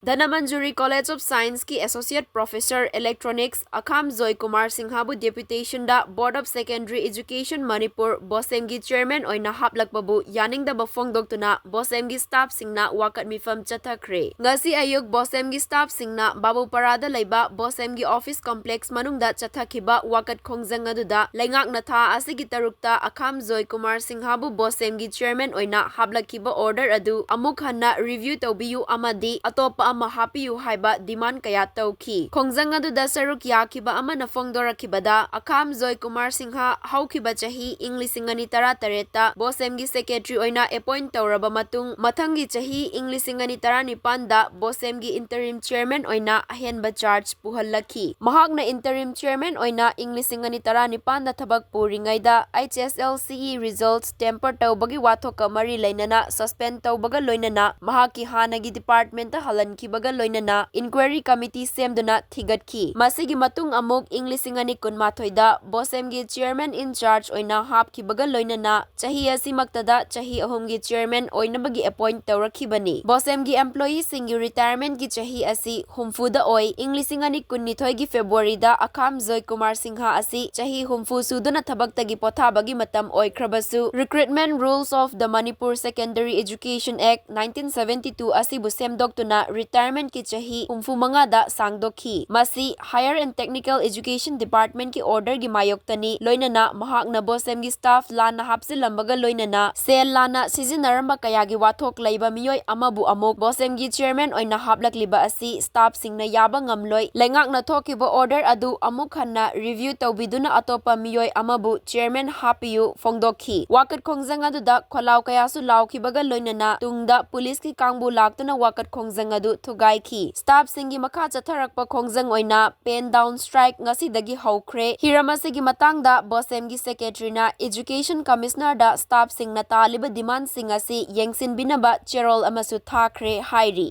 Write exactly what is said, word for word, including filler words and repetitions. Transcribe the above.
Dhanamanjuri College of Science ꯀꯤ Associate Professor Electronics ꯑꯈꯥꯝ joy Kumar ꯁꯤꯡꯍꯕꯨ deputation the Board of Secondary Education Manipur, ꯕꯣꯁꯦꯝꯒꯤ chairman ꯑꯣꯏꯅ ꯍꯥꯞꯂꯛꯄꯕꯨ ꯌꯥꯅꯤꯡꯗꯕ ꯐꯣꯡꯗꯣꯛꯇꯨꯅ ꯕꯣꯁꯦꯝꯒꯤ staff ꯁꯤꯡꯅ ꯋꯥꯀꯠ ꯃꯤꯐꯝ ꯆꯠꯊꯈ꯭ꯔꯦ꯫ ꯉꯁꯤ ꯑꯌꯨꯛ ꯕꯣꯁꯦꯝꯒꯤ staff ꯁꯤꯡꯅ ꯕꯥꯕꯨꯄꯥꯔꯥꯗ ꯂꯩꯕ ꯕꯣꯁꯦꯝꯒꯤ office complex ꯃꯅꯨꯡꯗ ꯆꯠꯊꯈꯤꯕ ꯋꯥꯀꯠ ꯈꯣꯡꯖꯪ ꯑꯗꯨꯗ ꯂꯩꯉꯥꯛꯅ ꯊꯥ ꯑꯁꯤꯒꯤ ꯇꯔꯨꯛꯇ ꯑꯈꯥꯝ ꯖꯣꯏ ꯀꯨꯃꯥꯔ ꯁꯤꯡꯍꯕꯨ ꯕꯣꯁꯦꯝꯒꯤ chairman ꯑꯣꯏꯅ ꯍꯥꯞꯂꯛꯈꯤꯕ order ꯑꯗꯨ ꯑꯃꯨꯛ ꯍꯟꯅ review ꯇꯧꯕꯤꯌꯨ ꯑꯃꯗꯤ ꯑꯇꯣꯞꯄ ꯑꯃ ꯍꯥꯞꯄꯤꯌꯨ ꯍꯥꯏꯕ demand ꯀꯌꯥ ꯇꯧꯈꯤ꯫ ꯈꯣꯡꯖꯪ ꯑꯗꯨꯗ ꯁꯔꯨꯛ ꯌꯥꯈꯤꯕ ꯑꯃꯅ ꯐꯣꯡꯗꯣꯔꯛꯈꯤꯕꯗ, ꯑꯈꯥꯝ ꯖꯣꯏ ꯀꯨꯃꯥꯔ ꯁꯤꯡꯍ ꯍꯧꯈꯤꯕ ꯆꯍꯤ ꯏꯪ ꯂꯤꯁꯤꯡ ꯑꯅꯤ ꯇꯔꯥꯇꯔꯦꯠꯇ ꯕꯣꯁꯦꯝꯒꯤ secretary ꯑꯣꯏꯅ appoint ꯇꯧꯔꯕ ꯃꯇꯨꯡ, ꯃꯊꯪꯒꯤ ꯆꯍꯤ ꯏꯪ ꯂꯤꯁꯤꯡ ꯑꯅꯤ ꯇꯔꯥꯅꯤꯄꯥꯟꯗ ꯕꯣꯁꯦꯝꯒꯤ interim chairman ꯑꯣꯏꯅ ꯑꯍꯦꯟꯕ charge ꯄꯨꯍꯜꯂꯛꯈꯤ꯫ ꯃꯍꯥꯛꯅ interim chairman ꯑꯣꯏꯅ ꯏꯪ ꯂꯤꯁꯤꯡ ꯑꯅꯤ ꯇꯔꯥꯅꯤꯄꯥꯟꯗ ꯊꯕꯛ ꯄꯨꯔꯤꯉꯩꯗ H S L C E results tamper ꯇꯧꯕꯒꯤ ꯋꯥꯊꯣꯛꯀ ꯃꯔꯤ ꯂꯩꯅꯅ suspend ꯇꯧꯕꯒ ꯂꯣꯏꯅꯅ ꯃꯍꯥꯛꯀꯤ ꯍꯥꯟꯅꯒꯤ department ꯇ ꯍꯜꯍꯟꯈꯤꯕꯒ ꯂꯣꯏꯅꯅ inquiry committee ꯁꯦꯝꯗꯨꯅ ꯊꯤꯒꯠꯈꯤ꯫ ꯃꯁꯤꯒꯤ ꯃꯇꯨꯡ ꯑꯃꯨꯛ ꯏꯪ ꯂꯤꯁꯤꯡ ꯑꯅꯤ ꯀꯨꯟꯃꯥꯊꯣꯏꯗ ꯕꯣꯁꯦꯝꯒꯤ chairman in charge ꯑꯣꯏꯅ ꯍꯥꯞꯈꯤꯕꯒ ꯂꯣꯏꯅꯅ ꯆꯍꯤ ꯑꯁꯤꯃꯛꯇꯗ ꯆꯍꯤ ꯑꯍꯨꯝꯒꯤ chairman ꯑꯣꯏꯅꯕꯒꯤ appoint ꯇꯧꯔꯛꯈꯤꯕꯅꯤ꯫ ꯕꯣꯁꯦꯝꯒꯤ employee ꯁꯤꯡꯒꯤ retirement ꯀꯤ ꯆꯍꯤ ꯑꯁꯤ ꯍꯨꯝꯐꯨꯗ ꯑꯣꯏ꯫ ꯏꯪ ꯂꯤꯁꯤꯡ ꯑꯅꯤ ꯀꯨꯟꯅꯤꯊꯣꯏꯒꯤ February ꯗ ꯑꯈꯥꯝ ꯖꯣꯏ ꯀꯨꯃꯥꯔ ꯁꯤꯡꯍ ꯑꯁꯤ ꯆꯍꯤ ꯍꯨꯝꯐꯨ ꯁꯨꯗꯨꯅ ꯊꯕꯛꯇꯒꯤ ꯄꯣꯊꯥꯕꯒꯤ ꯃꯇꯝ ꯑꯣꯏꯈ꯭ꯔꯕꯁꯨ, Recruitment Rules of the Manipur Secondary Education Act nineteen seventy two ꯑꯁꯤꯕꯨ ꯁꯦꯝꯗꯣꯛꯇꯨꯅ retirement ꯀꯤ ꯆꯍꯤ ꯍꯨꯝꯐꯨ ꯃꯉꯥꯗ ꯁꯥꯡꯗꯣꯛꯈꯤ꯫ ꯃꯁꯤ Higher and Technical Education Department ꯀꯤ order ꯒꯤ ꯃꯥꯌꯣꯛꯇꯅꯤ, ꯂꯣꯏꯅꯅ ꯃꯍꯥꯛꯅ ꯕꯣꯁꯦꯝꯒꯤ staff ꯂꯥꯟꯅ ꯍꯥꯞꯆꯤꯜꯂꯝꯕꯒ ꯂꯣꯏꯅꯅ ꯁꯦꯜ ꯂꯥꯟꯅ ꯁꯤꯖꯤꯟꯅꯔꯝꯕ ꯀꯌꯥꯒꯤ ꯋꯥꯊꯣꯛ ꯂꯩꯕ ꯃꯤꯑꯣꯏ ꯑꯃꯕꯨ ꯑꯃꯨꯛ ꯕꯣꯁꯦꯝꯒꯤ chairman ꯑꯣꯏꯅ ꯍꯥꯞꯂꯛꯂꯤꯕ ꯑꯁꯤ staff ꯁꯤꯡꯅ ꯌꯥꯕ ꯉꯝꯂꯣꯏ꯫ ꯂꯩꯉꯥꯛꯅ ꯊꯣꯛꯈꯤꯕ order ꯑꯗꯨ ꯑꯃꯨꯛ ꯍꯟꯅ review ꯇꯧꯕꯤꯗꯨꯅ ꯑꯇꯣꯞꯄ ꯃꯤꯑꯣꯏ ꯑꯃꯕꯨ chairman ꯍꯥꯞꯄꯤꯌꯨ ꯐꯣꯡꯗꯣꯛꯈꯤ꯫ ꯋꯥꯀꯠ ꯈꯣꯡꯖꯪ ꯑꯗꯨꯗ ꯈꯣꯜꯂꯥꯎ ꯀꯌꯥꯁꯨ ꯂꯥꯎꯈꯤꯕꯒ ꯂꯣꯏꯅꯅ ꯇꯨꯡꯗ police ꯀꯤ ꯀꯥꯡꯕꯨ ꯂꯥꯛꯇꯨꯅ ꯋꯥꯀꯠ ꯈꯣꯡꯖꯪ ꯑꯗꯨ ꯊꯨꯒꯥꯏꯈꯤ꯫ Staff ꯁꯤꯡꯒꯤ ꯃꯈꯥ ꯆꯠꯊꯔꯛꯄ ꯈꯣꯡꯖꯪ ꯑꯣꯏꯅ pen down strike ꯉꯁꯤꯗꯒꯤ ꯍꯧꯈ꯭ꯔꯦ꯫ ꯍꯤꯔꯝ ꯑꯁꯤꯒꯤ ꯃꯇꯥꯡꯗ ꯕꯣꯁꯦꯝꯒꯤ secretary ꯅ Education Commissioner ꯗ staff ꯁꯤꯡꯅ ꯇꯥꯜꯂꯤꯕ demand ꯁꯤꯡ ꯑꯁꯤ ꯌꯦꯡꯁꯤꯟꯕꯤꯅꯕ ꯆꯦꯔꯣꯜ ꯑꯃꯁꯨ ꯊꯥꯈ꯭ꯔꯦ ꯍꯥꯏꯔꯤ꯫